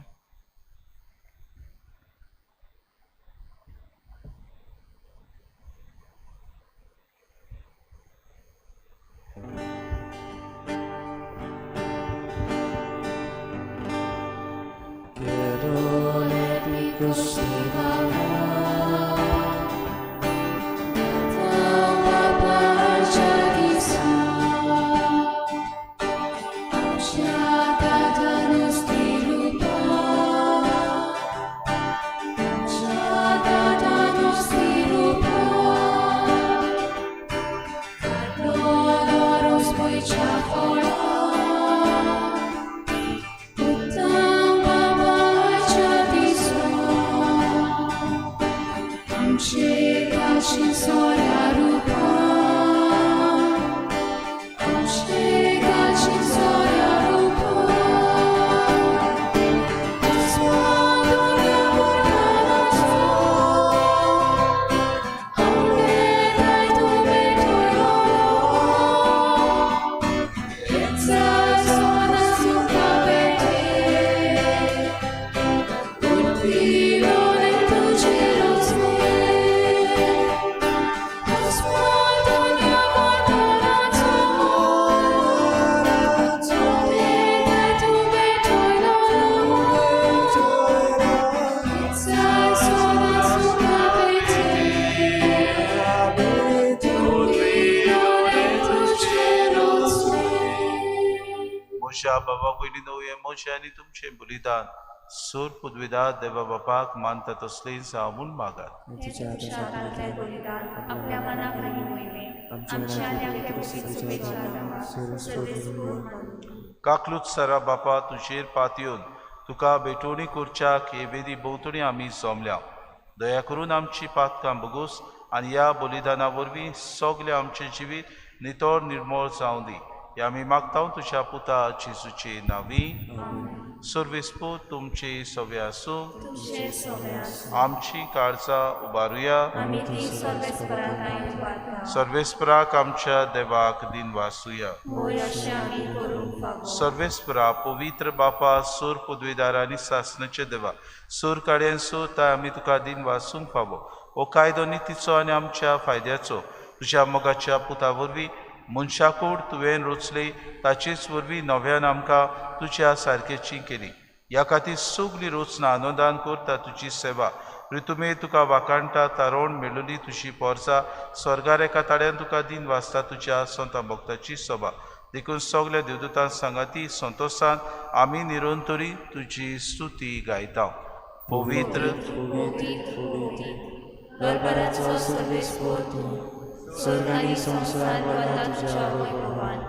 बाबा पयलीं हें म्हजें आनी तुमचें बलिदान सोर पुदविदा देवा बापाक मानता तसलें जावं म्हूण मागात. काकलूत सरा बापा तुजेर पातयेवन तुका भेटवणी करच्याक हे वेदी भोंवतणी आमी जमल्या. दया करून आमची पातकां बगोस आनी ह्या बलिदाना वरवीं सगळें आमचें जिवीत नितळ निर्मळ जावं दी. हे आमी मागता तुज्या पुता जेजूचे नांवी. सर्वेस्पोर तुमचे सवे आसूं. आमची काळजां उबारुया. सर्वेस्पराक आमच्या देवाक दिन वासुया. सर्वेस्परा पवित्र बापा सूर पदवीदार आनी सासनाचे देवा सूर काड्यान सुताय आमी तुका दिन वासूंक फावो. हो कायदो नितीचो आनी आमच्या फायद्याचो तुज्या मोगाच्या पुता वरवीं मनशाकूड तुवें रचली ताचेच वरवीं नव्यान आमकां तुज्या सारकेची केली. ह्या खातीर सगली रचना आनंदान करता तुजी सेवा. ऋतुमे तुका वाकाणटा तारोण मेळुली तुजी पोरसा स्वर्गार एका ताड्यान तुका दिन वाचता तुज्या संता भक्ताची सभा. देखून सगल्या देवदूतां सांगाती संतोशान आमी निरंतरी तुजी स्तुती गायता. पवित्र पवित्र पवित्र दरबाराचो सर्वेस्पोर तूं स्वर्ग आनी संवसार भरला तुज्या वैभवान.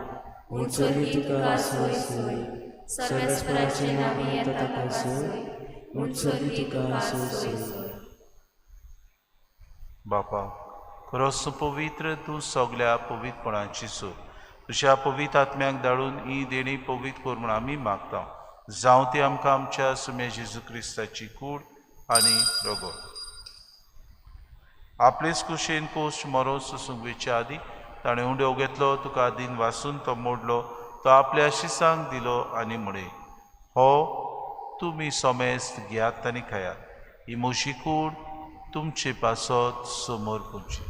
उंचली तुका सोय सोय सर्वेस्पराचे नांवी येता ताका सोय उंचली तुका सोय सोय. बापा खरोच तूं पवित्र, तूं सगल्या पवित्रपणाची सूर. तुज्या पवित्र आत्म्याक धाडून ही देणी पवित्र कर म्हूण आमी मागता. जावं ती आमकां आमच्या सुम्या जेजू क्रिस्ताची कूड आनी रगत. आपलेच कुशेन कोश मरो सोसूंक वेच्या आदीं ताणें उंडो घेतलो, तुका दिन वासून तो मोडलो, तो आपल्या शिसांक दिलो आनी म्हळें, हो तुमी समेस्त घेयात आनी खायात, ही म्हजी कूड तुमचे पासत समोर पुची.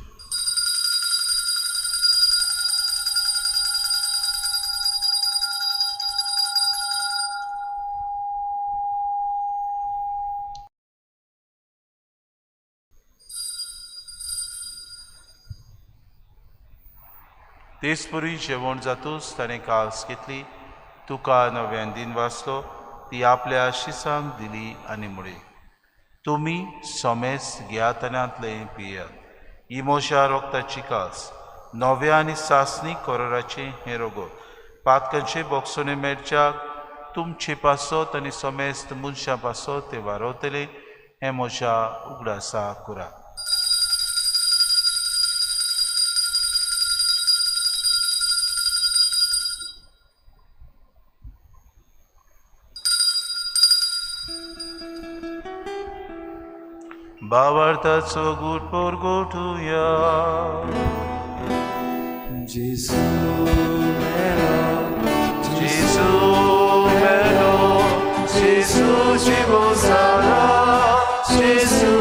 तेच परी जेवण जातूच ताणें कास घेतली, तुका नव्यान दिन वाचलो, ती आपल्या शिसांक दिली आनी म्हळें, तुमी समेस्त घेयात आनी पियात, ही म्हज्या रोगताची कास नव्या आनी सासणी कोराचें हें रोगत पातकांचे बोगसणे मेळच्याक तुमचे पासत आनी समेस्त मनशां पासत ते वारवतले, हें म्हज्या उगडासा करात. भावार्थाचो गूट परगटुया. जेजू मेलो, जेजू मेलो, जेजू जिवो जाला, जेजू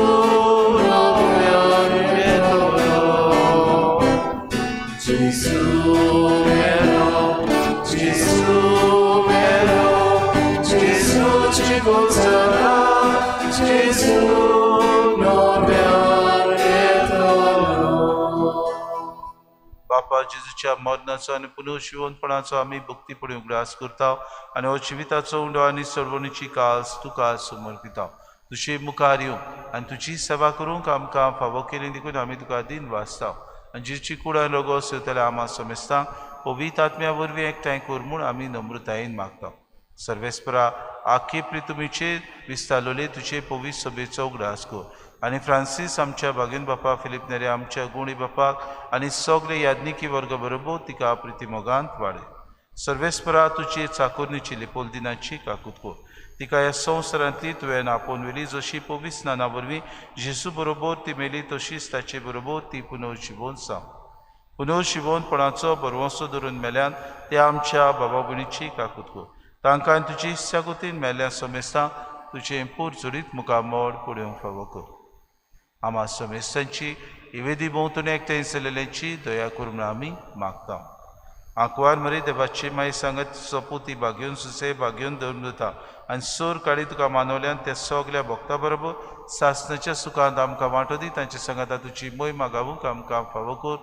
नव्यान येतलो. जेजू मेलो, जेजू मेलो, जेजू जिवो जाला, जेजू नव्यान येतलो. बापा जेजूच्या मरणाचो आनी पुनर्जिवनपणाचो आमी भक्तीपणी उगडास करता आनी हो जिविताचो उंडो आनी सर्वणीची कास तुका समर्पिता. तुजे मुखार येवंक आनी तुजी सेवा करूंक आमकां फावो केली देखून आमी तुका दिन वाचता. आनी जेजूची कूड आनी रगत सेवतल्या आमा समेस्तांक पवित्र आत्म्या वरवीं एकठांय कर म्हूण आमी नम्रतायेन मागता. सर्वेस्परा आखी प्रितुमीचेर विस्तारलोले तुजे पवित्र सभेचो उगडास कर आनी फ्रांसीस आमच्या भागीन बापा, फिलीप नेरे आमच्या गुणी बापाक आनी सगळे याज्ञिकी वर्ग बरोबर तिका प्रितीमोगांत वाडय. सर्वेस्परा तुजी चाकोरणीची लिपोल दिनाची काकूत कर. तिका ह्या संवसारांतली तुवें आपोवन व्हेली, जशी पवित्र स्नाना वरवीं जेजू बरोबर ती मेली तशीच ताचे बरोबर ती पुनर्जिवोन जावं. पुनर्जिवोनपणाचो भरवंसो धरून मेल्यान त्या आमच्या बाबा भयणीची काकूत कर. तांकां तुजी इत्सागतीन मेल्ल्या समेस्तांक तुजें पोरजोडीत मुखामळ पळोवंक फावो कर. आमा समेस्तांची इवेदी भोंवतणी एकठांय जाल्ल्यांची दया कर म्हूण आमी मागता. आंकवार मरे देवाची माई सांगत सपुती भाग्योन सुसे भाग्योन धरून दिता आनी सोर काडी तुका मानवल्यान त्या सगल्या भक्ता बरोबर सासणाच्या सुखांत आमकां वांटो दी. तांच्या सांगाता तुजी मोहिमा गावूंक आमकां फावो कर.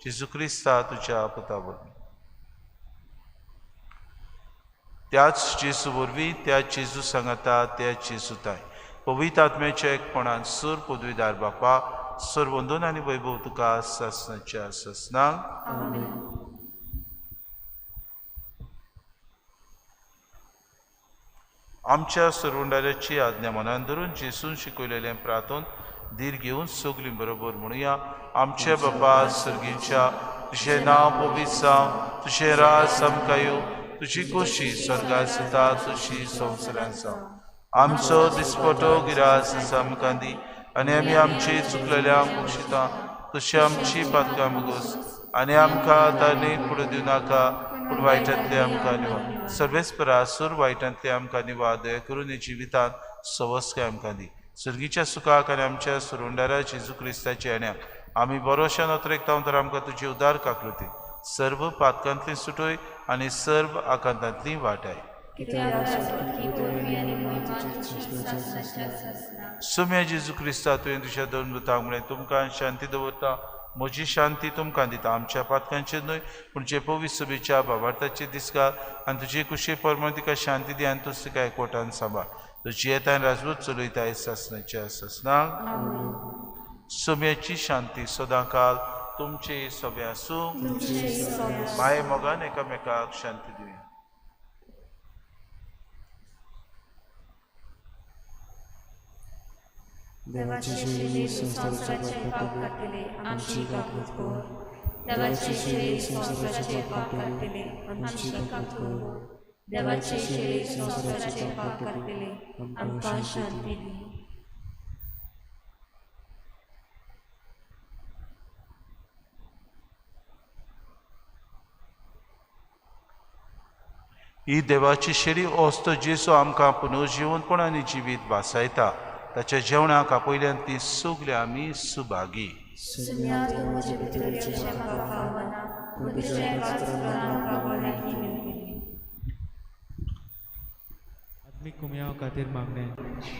जेजू क्रिस्ता तुज्या पुता वरवीं. त्याच जेजू वरवीं, त्याच जेजू सांगाता, त्याच जेजू ताय पवित्र आत्म्याच्या एकपणान सूर पदवीदार बापा सर्वंदन आनी वैभव तुका सासणाच्या सासणाक. आमच्या सरवंडाऱ्याची आज्ञा मनान धरून जेसून शिकयलेलें प्रार्थन धीर घेवन सगलीं बरोबर म्हणुया. आमच्या बापा सर्गीच्या, तुजें नांव पवित्र जावं, तुजें राज आमकां येवं, तुजी खोशी स्वर्गार जाता तशी संवसारांत जावं. आमचो दिसपटो गिरास आमकां दी आनी आमी आमची चुकलेल्यांक बक्षिता तशी आमची पातकां भोगोस आनी आमकां तांणी फुडें दिवं नाका, पूण वायटांतले आमकां निवा. सर्वेस्परा सूर वायटांतले आमकां निवा, दया करून जिवितांत सवस्काय आमकां दी. सर्गीच्या सुखाक आनी आमच्या सुरुंडारा जेजू क्रिस्ताच्या येण्याक आमी बरोशान अतरेकता तर आमकां तुजी उदार काकृती सर्व पातकांतली सुटोय आनी सर्व आकांतांतली वाटाय. सुम्या जेजू क्रिस्ता तुवें तुज्या दोन दुतांक म्हळें, तुमकां शांती दवरता, म्हजी शांती तुमकां दिता. आमच्या पातकांचेर न्हय पूण जे पवित्र सभेच्या बाबार्थाचे दिसकार आनी तुजे कुशे प्रमाण तिका शांती दी आनी तूं तिका एकवटान सांबाळ. तुजी येता आनी राजवट चलयता सासणाच्या सासणाक. सुम्याची शांती सदांकाल तुमचे सगळे आसूं. माये मोगान एकामेकाक शांती दिवया. देवाची शेळी संवसाराचे पाप काडटले, आमची काकूत कर. देवाची शेळी संवसाराचे पाप काडटले, आमची काकूत कर. देवाची शेळी संवसाराचे पाप काडटले, आमकां शांती दी. ही देवाची शेळी वस्त जेजू आमकां पुनर्जिवनपण आनी जिवीत भासायता. ताच्या जेवणाक आपयल्यान ती सगळी आमी सुभागी. आत्मीक कुमयाव खातीर मागणें.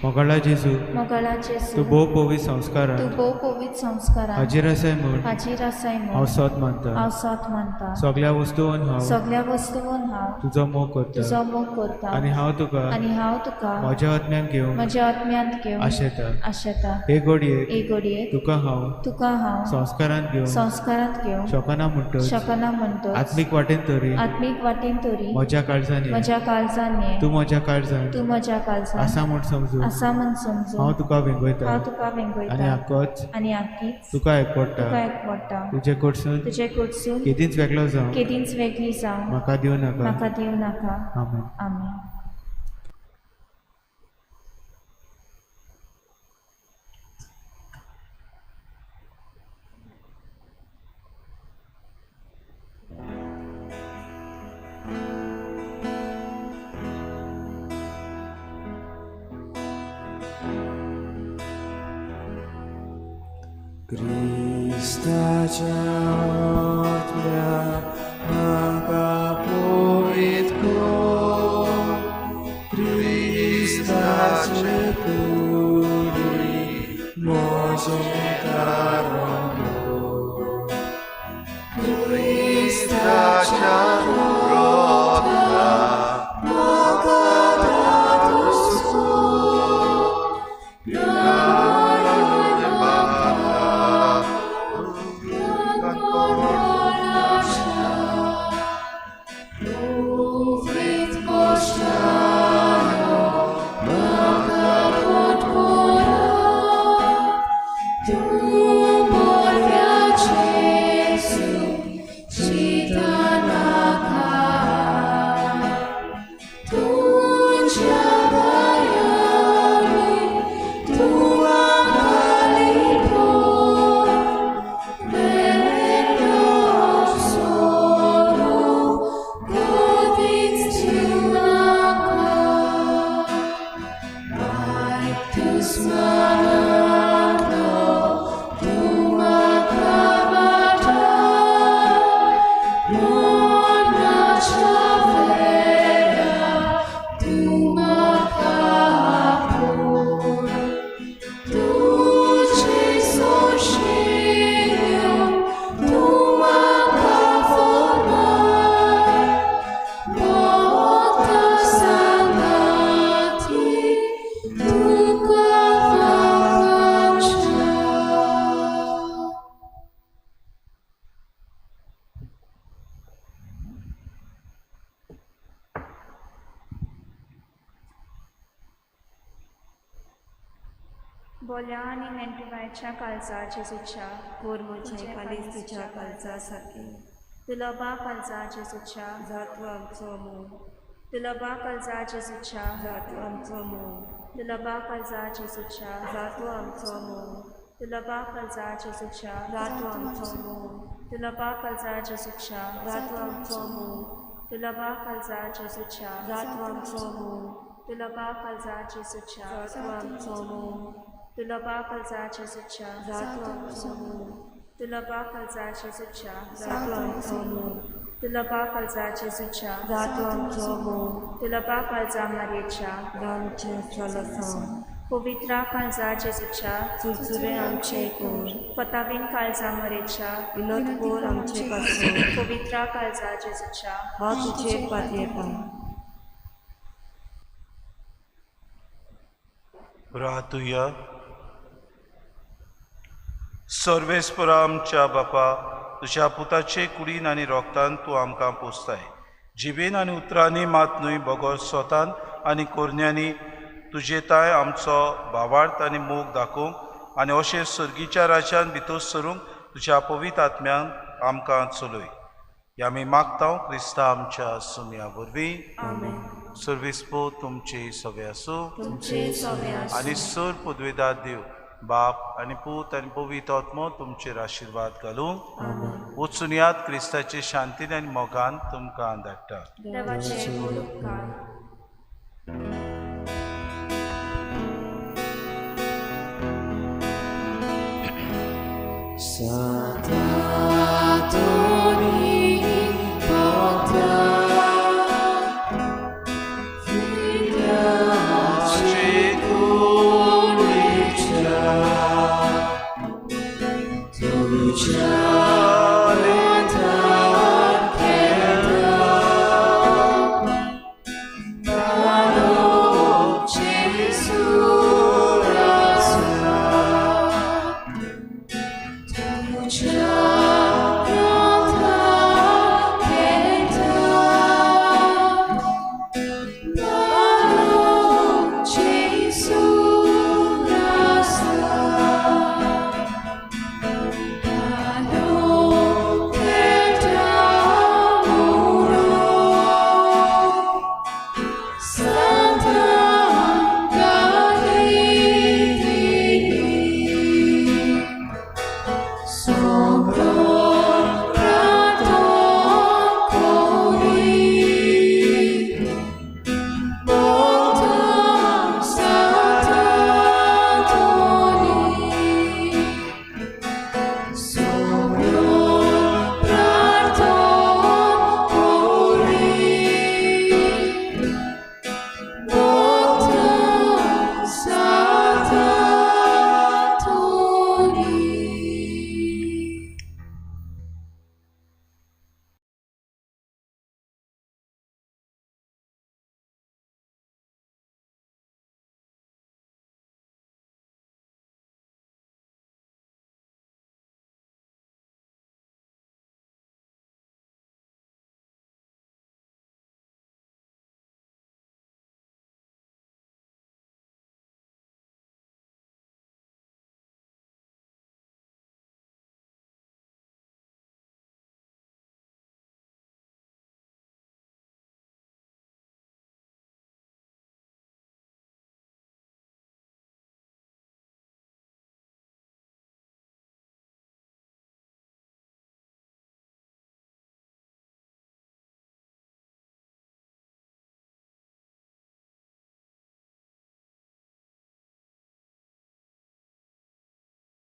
मोगाळा जेजू, मोगाळा जेजू, तूं भोव पवित्र संस्कारान, तूं भोव पवित्र संस्कारान हाजीर आसाय म्हूण, हाजीर आसाय म्हूण हांव सोत मानता. हांव सोत मानता. सगळ्या वस्तून हांव, सगळ्या वस्तून हांव तुजो मोग करता, तुजो मोग करता आनी हांव तुका, आनी हांव तुका म्हज्या आत्म्यान घेवंक, म्हज्या आत्म्यांत घेवंक आशेता. आशेता. हे घडयेक, हे घडयेक तुका हांव, तुका हांव संस्कारांत घेवंक, संस्कारांत घेवंक शकना म्हणटच, शकना म्हणटच, आत्मीक वाटेन तरी, आत्मीक वाटेन तरी म्हज्या काळजान ये. म्हज्या काळजान ये. तूं म्हज्या काळजान, तूं म्हज्या काळजान आसा म्हूण समजून, आसा म्हूण समजून हांव तुका वेंगयता, हांव तुका वेंगयता आनी आकोच, आनी आकीच तुका एकवटा, तुका एकवटा. तुजे कडसून, तुजे कडसून केदींच वेगळो जावं, केदींच वेगळी जावं म्हाका दिवं नाका. म्हाका दिवं नाका. आमेन. आमेन. क्रिस्ताच्या आत्म्या म्हाका पवित्र कर, क्रिस्ताचे कुडीन म्हजें तारण कर. क्रिस्ताच्या रगता म्हाका धादोस कर, Thank you. बोल्या आनी मेंटुवायच्या काळजा जेजूच्या कोर म्हजें कालीज तुज्या काळजा सारकें दुलबा काळजा जेजूच्या जातू आमचो मोग दुलबा काळजा जेजूच्या जातू आमचो मोग दुलबा काळजा जेजूच्या जातू आमचो मोग दुलबा काळजा जेजूच्या जातू आमचो मोग दुलबा काळजा जेजूच्या जातू आमचो मोग दुलबा काळजा जेजूच्या जातू आमचो मोग दुलबा काळजा जेजूच्या जातू आमचो मोग दुलबा काळजा जेजूच्या जातू आमचो मोग दुलबा काळजा जेजूच्या जातू आमचो मोग दुलबा काळजा जेजूच्या जातू आमचो मोग दुलबा काळजा मारयेच्या आमचें चलसांव पवित्रा काळजा जेजूच्या चुरचुरे आमचे कोर पतावीन काळजा मरेच्या विनोद कोर आमचे पासून पवित्रा काळजा जेजूच्या हांव तुजेर पातयेता. रातुया सर्वेस्परा आमच्या बापा तुज्या पुताचे कुडीन आनी रोगतान तूं आमकां पोसताय. जिबेन आनी उतरांनी मात न्हय बगर स्वतान आनी कोरण्यांनी तुजे ताय आमचो भावार्थ आनी मोग दाखोवंक आनी अशें सर्गीच्या राज्यान भितर सरूंक तुज्या पवित्र आत्म्यान आमकां चलय. हे आमी मागता क्रिस्ता आमच्या सुमया वरवीं. सर्वेस्पो तुमचे सगळे आसूं आनी सर पदवेदार देव बाप आनी पूत आनी पवित्र आत्मो तुमचेर आशिर्वाद घालूंक वचून याद क्रिस्ताचे शांतीन आनी मोगान तुमकां धाडटा. Satan.